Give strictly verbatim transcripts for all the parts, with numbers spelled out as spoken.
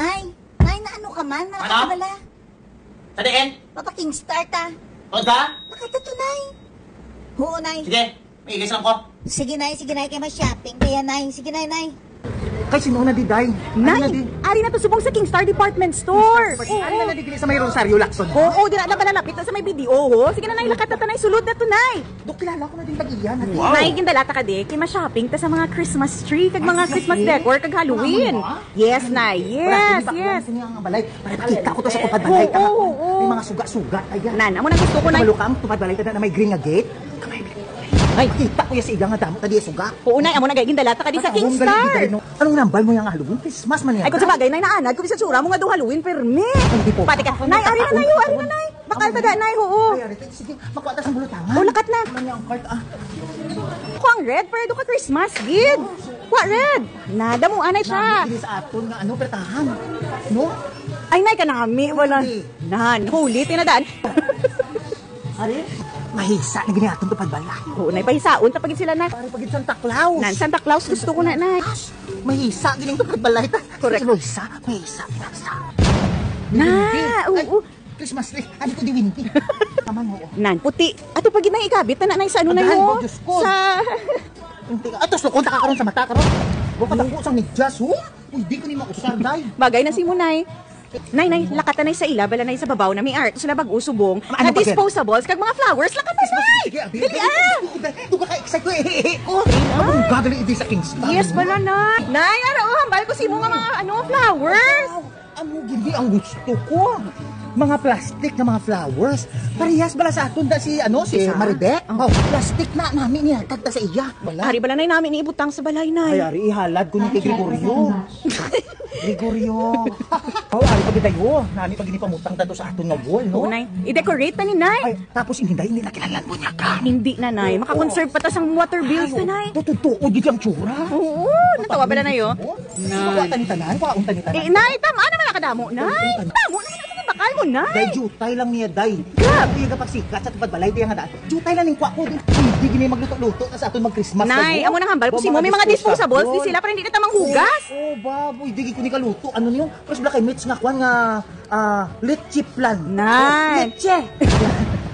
Ay, nay, naano ka man? Ano? Malakad ka bala? Sa diin? Mapa-Kingstar ta. Tuod ka? Makita to, nay. Oo, nay. Sige, may ilis lang ko. Sige, nay, sige, nay, kay ma-shopping kaya, nay. Sige, nay, nay. Kay sino na di, day? Ano na Nay, di? Ari na to subong sa Kingstar Department Store. Ari na Oo. na di, dili sa may Rosario, Lacson. Oo, dira na ba nalapit na sa may B D O, ho? Sige na, nay, lakat na ta, nay. Sulod na to, nay. Dok, kilala ko na din tag-iya na. Wow. Nay, gindala ta ka di kay ma-shopping ta sa mga Christmas tree, kag Ay, mga sige. Christmas decor, kag Halloween. Mga ano, ah? Yes, nay. Yes, yes. Para kita ko to sa tupad balay. Oo, oo, oo. May mga suga-suga. Ayan. Nan, amo na gusto ko, nay. Kabalo ka, ang tupad balay ta na may green nga gate. Ay. Kita ko ya sa iya nga damo ta di suga. Oo, nay, amo na gay gindala ta ka di sa Kingstar. Anong nambal mo yang Halloween? Christmas man yan. Ay, kung sa bagay, nay, naanad ko sa tsura mo nga do Halloween permi. Hindi po. Pati ka, nay, ari na, nay, ari na, nay. Bakal ta da, nay, oo. Ay, ari, sige, makuha ta sa bulutangan. Oh, lakat na. Ano niya ang cart, ah? Ako ang red, pero do ka Christmas, gid. Wa red. Nadamuan na siya. Nami, sa aton nga, ano, pertahan. No? Ay, nay, kanami, wala. Hindi. Nan, huli, tinadaan. Ari, mahisa na gini aton tupad balay. Oo, nay, pahisaon ta pagid sila na. Ari pagid Santa Claus. Nan, Santa Claus, gusto ko na, nay. Mahisa gini ang tupad balay ta. Correct. Mahisa, mahisa, mahisa. Na, Hindi. Ay, oo. Christmas tree. Ano ko di windy? Tama mo. Nan, puti. Ato pagid na ikabit na, nay, sa ano na Agahan yun? Ko, Diyos ko. Sa Hindi ka. Atos, lukon ta ka karon sa mata karon. Wa ka dako sang medyas, ho? Uy, di ko ni mausar, day. Bagay na si mo, nay. Nay, nay, lakatan, nay, sa ila, bala, nay, sa babaw na may art. Sila bag-o subong. Ano nga ba, disposables, kag mga flowers, lakatan, nay. Sige, abi, Dili, abi, ah. Ako, day. Duga ka, excite ko, eh, eh, eh, ko. Ay, na. Ang gagali, di sa Kingston. Yes, bala, nay. Nay, ara, oh, hambal ko si mo nga mga, ano, flowers. Wow. Amo gid ang gusto ko. Mga plastic nga mga flowers. Parehas bala sa aton da si, ano, si Isa? Maribek. Oh. Oh, plastic na nami niya. Kagta sa iya. Bala. Ari bala, nay, nami ni ibutang sa balay, nay. Ay, ari, ihalad ko ni kay Gregorio. Gregorio. Oh, ari pa gid tayo. Nami pa gid ni pamutang dato sa aton nga wall, no? Oo, nay. I-decorate ta ni, nay. Ay, tapos hindi, hindi na kinahanglan mo niya ka. Hindi na, nay. Oo. Makakonserve pa ta sang water bills na, nay. Tuod-tuod gid ang tsura. Oo, natawa bala, nay, oh. Nay. Kuha ta ni tanan, kuha ta ni tanan. Eh, nay, tama naman ang kadamo, nay. Tama naman ang bakal mo, nay. Day, jutay lang niya, day. Grabe. Kuya, kapag sikat sa tupad balay, di nga daan. Jutay lang ning kuha ko, di, di gini magluto-luto, tas aton mag-Christmas na Nay, mo. Amo nang hambal ko Oh, si mo, mga may mga disposables, disposable. Di sila, pero hindi na ta manghugas. Oo, baboy, di ko ni kaluto. Ano niyo? Mas black and nga kwan nga, ah, leche plan. Nay. Oh, leche.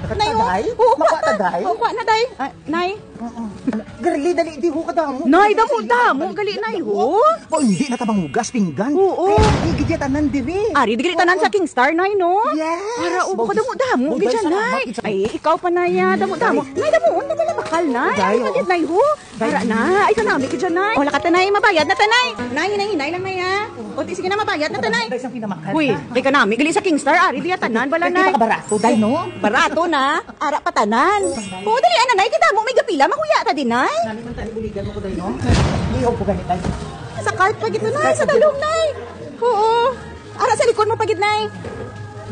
Nay, oh. Nakataday? Oo, Makuha kuha na. Taday? Oo, kuha na, day. Ah, nay. Oo. Girly, dali, di ho ka damo. Nay, damo, damo, gali, nay, ho. Oh, hindi na tabang hugas, pinggan. Oo. Ay, hindi gid tanan diri. Ari, di gid tanan Oo. sa Kingstar, nay, no? Yes. Para, oh, baka damo, damo, Boy, gid siya, salamat, nay. It's Ay, ikaw pa, nay, ah, damo, damo. Nay. Nay, damo, unta ka na bakal, nay. Day, Ay, oh. Nay, ho. Day. Para na, ay, kanami gid siya, nay. Oh, lakat na, nay, mabayad na ta, nay. Nay, hinay, hinay lang, nay, ah. O, di, sige na, mabayad na ta, nay. Day, isang pinamakan Uy, ka. Kay kanami, gali sa Kingstar, ari, di tanan, bala, Ay, di nay. Makabarato, day, no? Barato na. Ara pa tanan. Oo, dali, ana, nay, kita mo, may gapila, makuya ta din, nay. Nami man tani buligan mo ko, day, no? Lihaw ko ganit, day. Sa cart pa gito, nay, sa dalom, nay. Oo. Ara sa likod mo pa gid, nay.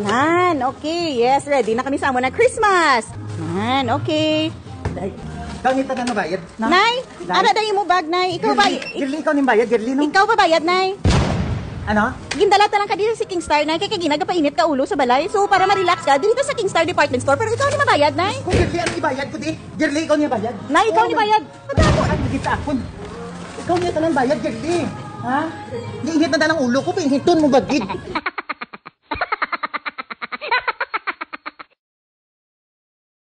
Nan, okay. Yes, ready na kami sa amo na Christmas. Nan, okay. Day, kami tanan na bayad, no? Nay, Nay. Ara, day, imo bag, nay. Ikaw ba? Girly, Girly, ikaw ning bayad, Girly, no? Ikaw ba bayad, nay? Ano? Gindala ta lang ka dito si Kingstar, nay, kay, kay ginagapainit ka ulo sa balay. So, para ma-relax ka, dito sa Kingstar Department Store. Pero ikaw ni mabayad, nay? Kung Girly, ano ibayad ko, di? Girly, ikaw ni bayad. Nay, ikaw Oo, ni bayad. Madamo. Ano gid sa akon? Ikaw ni tanan bayad, Girly. Ha? Giinit na lang ulo ko, pinhiton mo bagid.